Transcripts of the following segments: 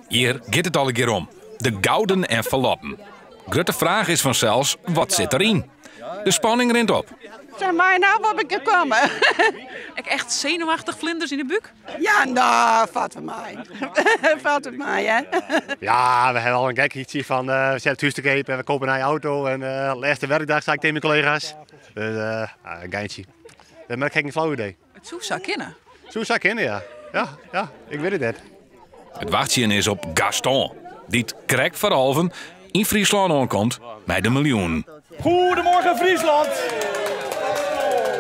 Hjir giet it allegear om, de gouden enveloppen. Grutte fraach is fansels, wat sit deryn? De spanning rint op. Zeg maar, nou wat ik gekomen. Ek echt senuwachtich flinders yn 'e búk? Ja, nou, falt it mei. Falt it mei, hè? Ja, we hebben al een gekkietje van we zetten het huis te koop en we kopen een nieuwe auto. En laatste werkdag, zei ik tegen mijn collega's. Dus een geintje. Maar ik heb geen flauw idee. It soe sa kinne. Soe sa kinne, ja. Ja, ja, ik wit it net. It wachtsjen is op Gaston, dy't krekt foar alven yn Fryslân oankomt mei de miljoenen. Goedemorgen Friesland!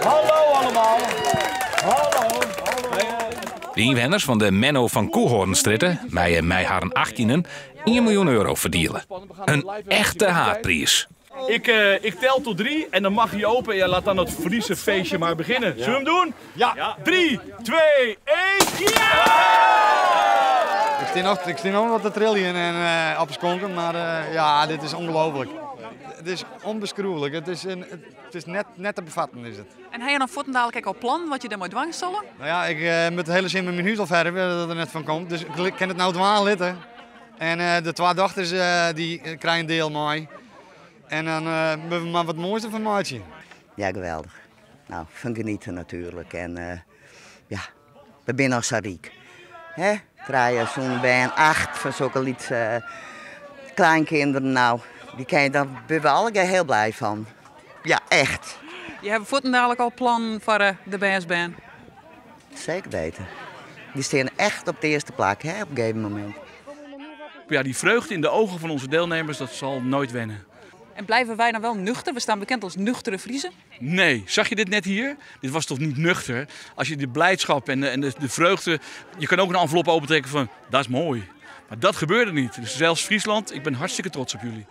Hallo allemaal! Hallo! De ynwenners fan de Menno van Coehoornstrjitte meie mei harren achttjinen ien miljoen euro ferdiele. In echte haadpriis. Ik, uh, ik tel tot drie en dan mag hij open. Ja, laat dan het Friese feestje maar beginnen. Zullen we hem doen? Ja. 3, 2, 1, ja! Ik sta nog, ik sta nog wat te trillen en op de skonken, maar ja, dit is ongelooflijk. Het is onbeschrijfelijk. Het is net te bevatten. Is het. En ha je dan fuortendalik ek al plan wat je dermei dwaan sille? Nou ja, ik moet de hele zin met mijn huis al verder, dat er net van komt. Dus ik kan het nou dwaan litten. En de twee dochters die krijgen een deel mee. En dan moeten we maar wat moois ervan maken. Ja, geweldig. Nou, van genieten natuurlijk. En ja, we zijn al zo rijk. Hè? Trije zo'n bern, acht van zulke lytse kleinkinderen. Nou, die kan je dan ben we alle heel blij van. Ja, echt. Je hebt fuortendalik al plan foar de bernsbern? Zeker weten. Die staan echt op de eerste plek, hè, op een gegeven moment. Ja, die vreugde in de ogen van onze deelnemers, dat zal nooit wennen. En blijven wij dan wel nuchter? We staan bekend als nuchtere Friezen. Nee, zag je dit net hier? Dit was toch niet nuchter? Als je de blijdschap en de vreugde... Je kan ook een envelop opentrekken van, dat is mooi. Maar dat gebeurde niet. Dus zelfs Friesland, ik ben hartstikke trots op jullie.